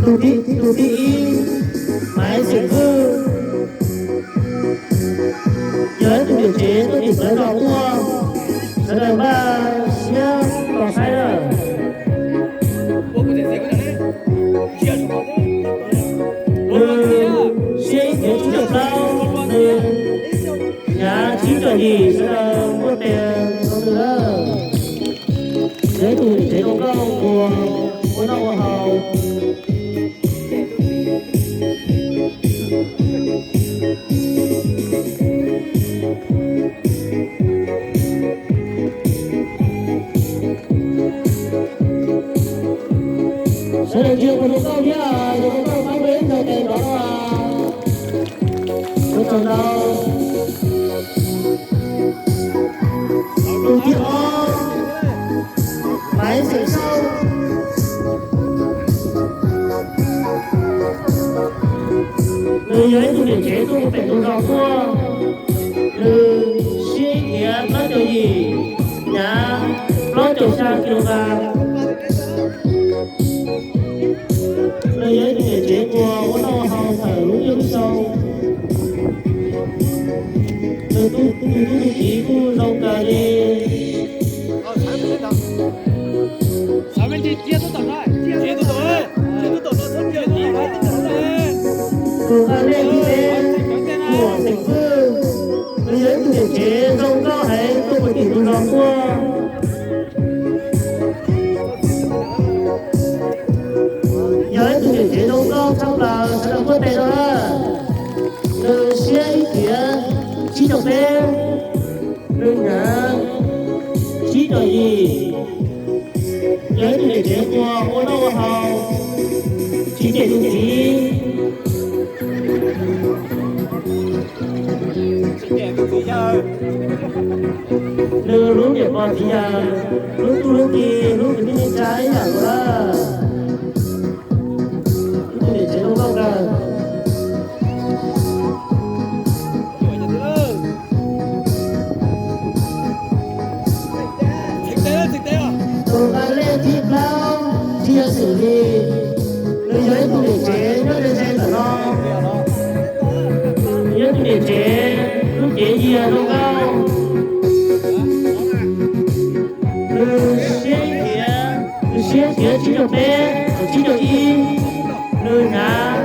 Tus thib, tus thib ib, Maiv Xeem Hwj, yog ib tug niam tsev tuaj tim plawv zos tuaj, sawv daws npaj siab tos saib na. Nws siab ib tiav tsib caug plaub, nws hnyav tsib caug yim, sawv daws npuaj tes rau nws na. Yog ib tug niam tsev zoo nkauj uas ua noj ua haus. Sawv daws ntsia tus zoo nkauj thiab, tus zoo nkauj pab peb ntaus tes nrov. Ua tsaug ntau. Tus thib ob, Maiv Xeem Xauj. Nws yog ib tug niam tsev tuaj pem ntug zos tuaj. Nws siab ib tiav plaub caug yim, hnyav plaub caug xya kilogram. Nws yog ib tug niam tsev uas ua noj ua haus thaum lub caij lub xyoo. Nws tus tub tus kiv kuj zoo kawg li. Tus nqaj lej thib peb, Muam Xeem Hwj, nws yog ib tug niam tsev zoo nkauj heev tuaj puag tim ntug zos tuaj. Yog ib tug niam tsev zoo nkauj tshaj plaws, sawv daws npuaj tes rau na. Nws siab ib tiav tsib caug peb, nws hnyav tsib caug yim. Yog ib tug niam tsev uas ua noj ua haus, tsis cem tus txiv. Nws hlub niam pog txiv yawg, hlub tub hlub ki, hlub kwv tij neej tsa ib yam nkaus. Ib tug niam tsev zoo nkauj kawg. Tus nqaj lej thib plaub, Txiaj Xeem Lis, nws yog ib tug niam tsev nyob ze ze ntawm no. Nws yog ib tug niam tsev lub cev yias zoo nkauj. Nws siab ib tiav, nws siab ib tiav tsib caug peb, tsib caug ib, nws hnyav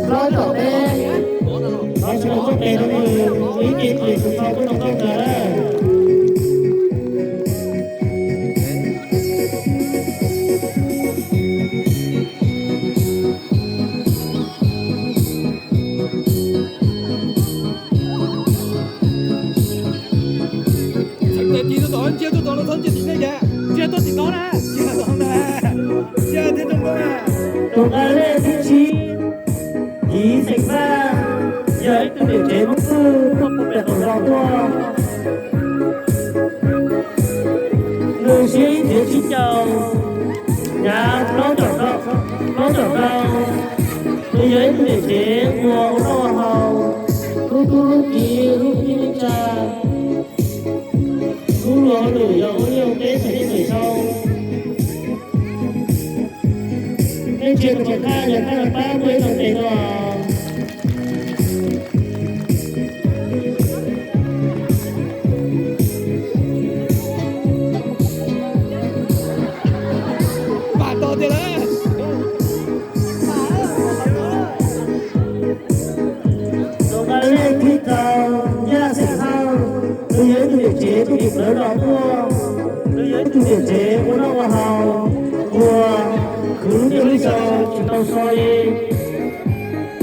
plaub caug peb. Thov sawv daws npuaj tes rau nws, nws ib ce ces tus txho kuj zoo nkauj kawg. Txheem tes tiv rau tom, ntsia rau tom no, txhob ntsia tim nej, ntsia tuaj tim no na, ntsia tom no, ntsia thiab rau no. Tus nqaj lej thib tsib, Yiv Xeem Vaj, yog ib tug niam tsev Hmoob Xwj tuaj puag pem qaum zos tuaj. Nws siab ib tiav tsib caug, hnyav plaub caug rau, plaub caug rau. Nws yog ib tug niam tsev uas ua noj ua haus, hlub tub hlub ki, hlub kwv tij neej tsa, hlub luag hauj lwm, yog ua liaj ua teb txhais tes txhais taw. Nej ntsia tus tom thaj, yog thaj pab muaj ib tau tes no. Vam tau tiag lawm. Tus nqaj lej thib rau, Yaj Xeem Hawj, nws yog ib tug niam tsev tuaj tim plawv zos tuaj. Nws yog ib tug niam tsev ua noj ua haus, uas khwv lub caij lub xyoo tsis tau so li.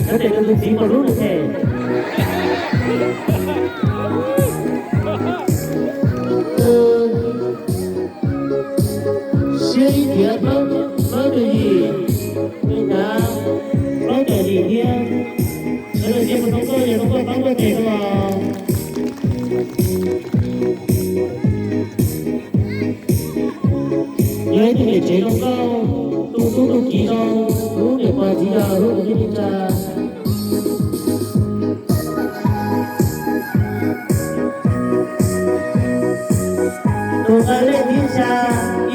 Yog tias nws tus txiv puas hlub nws them. Siab ib tiav plaub, plaub caug yim, nws hnyav plaub caug yim thiab. Sawv daws ntsia mus rau koj, yog rau koj pab npuaj tes rau los. Yog ib tug niam tsev zoo nkauj, tu tub tu kiv zoo, hlub niam pog txiv yawg, hlub kwv tij neej tsa. Tus nqaj lej thib xya,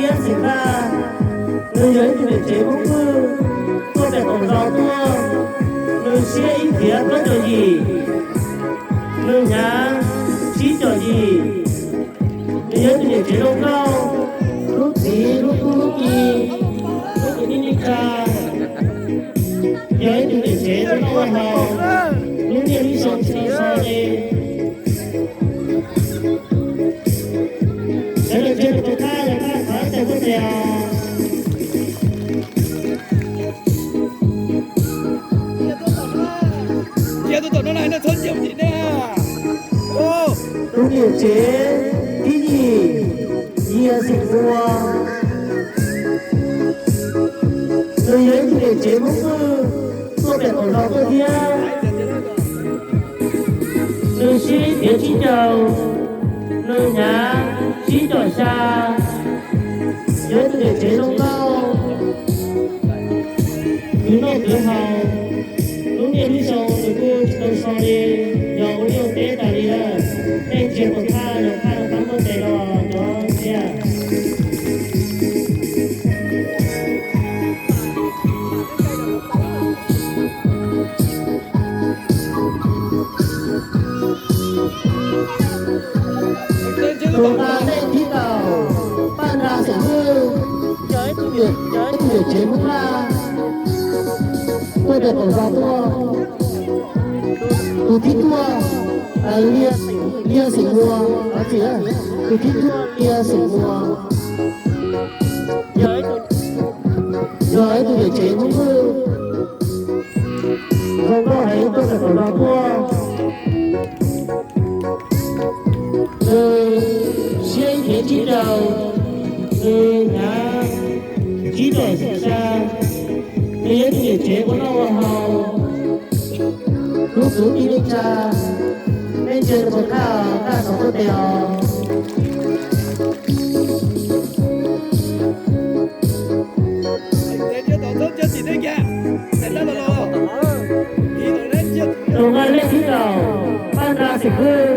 Iab Xeem Haj, nws yog ib tug niam tsev Hmoob Hwj, tuaj yim, nws hnyav tsib caug yim. Nws yog ib tug niam tsev zoo nkauj, hlub txiv hlub tub hlub ki, hlub kwv tij neej tsa, yog ib tug niam tsev zoo nkauj ua haus, hlub niaj hlub xyoo tsis tau so li. Sawv daws ntsia rau tus thaj, yog thaj qhov tes puag tes os. Tus niam tsev thib yim, Yias Xeem Muas, nws yog ib tug niam tsev Hmoob Vwj tuaj pem qaum zos tuaj thiab. Nws siab ib tiav tsib caug, nws hnyav tsib caug xya, yog ib tug niam tsev zoo nkauj, khwv noj khwv haus, lub niaj lub xyoo nws kuj tsis tau so li, yog ua liaj ua teb tas li lawm. Nej ntsia tus thaj, yog thaj rau qab npauj tes los cov ntsia. Tus nqa lej thib kaum, Paj Nra Xeem Hwj, yog ib tug niam tsev Hmoob Vaj tuaj pem qaum zos tuaj. Tus thib cuaj, Liaj Xeem Muas, tus thib cuaj Liaj Xeem Muas, yog ib tug niam tsev Hmoob Vwj zoo nkauj heev tuaj pem qaum zos tuaj. Nws siab ib tiav tsib caug, nws hnyav tsib caug xya, nws yog ib tug niam tsev ua noj ua haus, hlub kwv tij neej tsa. Nej ntsia rau tus thaj, thaj saum npauj tes os. Tus nqa lej thib kaum, Paj Nra Xeem Hwj,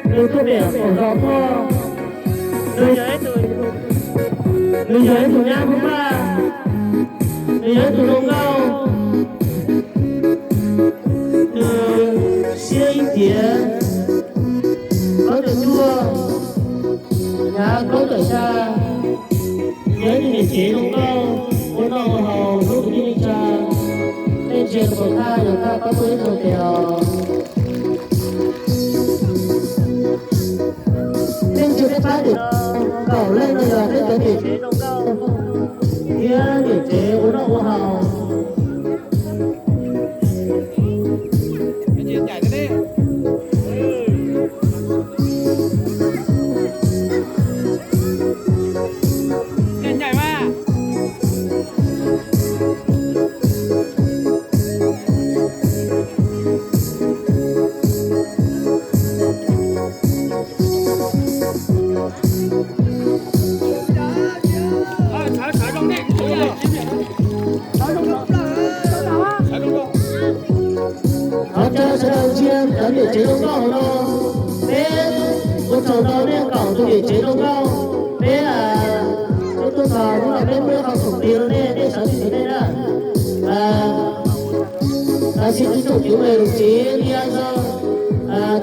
nws tuaj pem qaum zos tuaj. Nws yog ib tug nyab Hmoob Vaj, nws yog ib tug zoo nkauj, nws siab ib tiav plaub caug cuaj, hnyav plaub caug xya, yog ib tug niam tsev zoo nkauj, ua noj ua haus, hlub kwv tij neej tsa. Nej ntsia rau tus thaj, yog thaj pab tuaj ib zaug tes os. Nej ntsia peb pab tim no, kaum leej no yog peb cov niam tsev zoo nkauj thiab niam tsev ua noj ua haus. Thov caw sawv daws ntsia cov niam tsev zoo nkauj hauv no. Peb ua tsaug rau nej kaum tus niam tsev zoo nkauj. Peb, peb tuaj txog hnub no peb muaj ib qho khoom plig rau nej, nej sawv tsis tau nej na. Tam sim no tsoom kwv tij, đồng chí Lia Zau,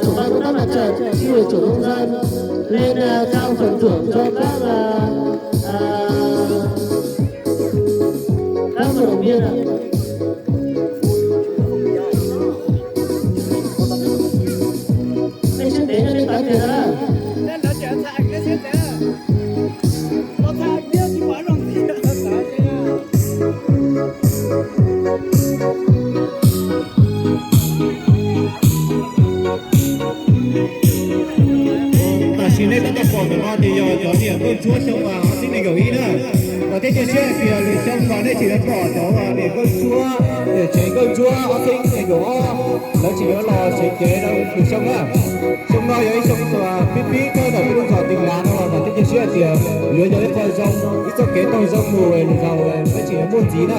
trưởng ban công tác mặt trận, chi ủy trưởng nông dân, lên trao phần thưởng cho các, các vận động viên ạ. Anh xếp ghế cho nên tán tiền ra. Tam sim nej tab tom pom ntawm no ces yog cov niam nkauj ntsuab xyoo ob txhiab nees nkaum ib na. Vam thiab cia siab hais tias lwm xyoo mas nej tseem yuav pom cov niam nkauj ntsuab, niam tsev nkauj ntsuab ob txhiab nees nkaum ob, lawv tseem yuav los seev cev rau lwm xyoo na. Xyoo no yog ib xyoo uas pib pib thawj ntawm peb lub zos Tij Lav no, vam thiab cia siab hais tias yuav yog ib qho zoo, ib txoj kev taug zoo mus lwm zaus peb tseem yuav muaj ntxiv na.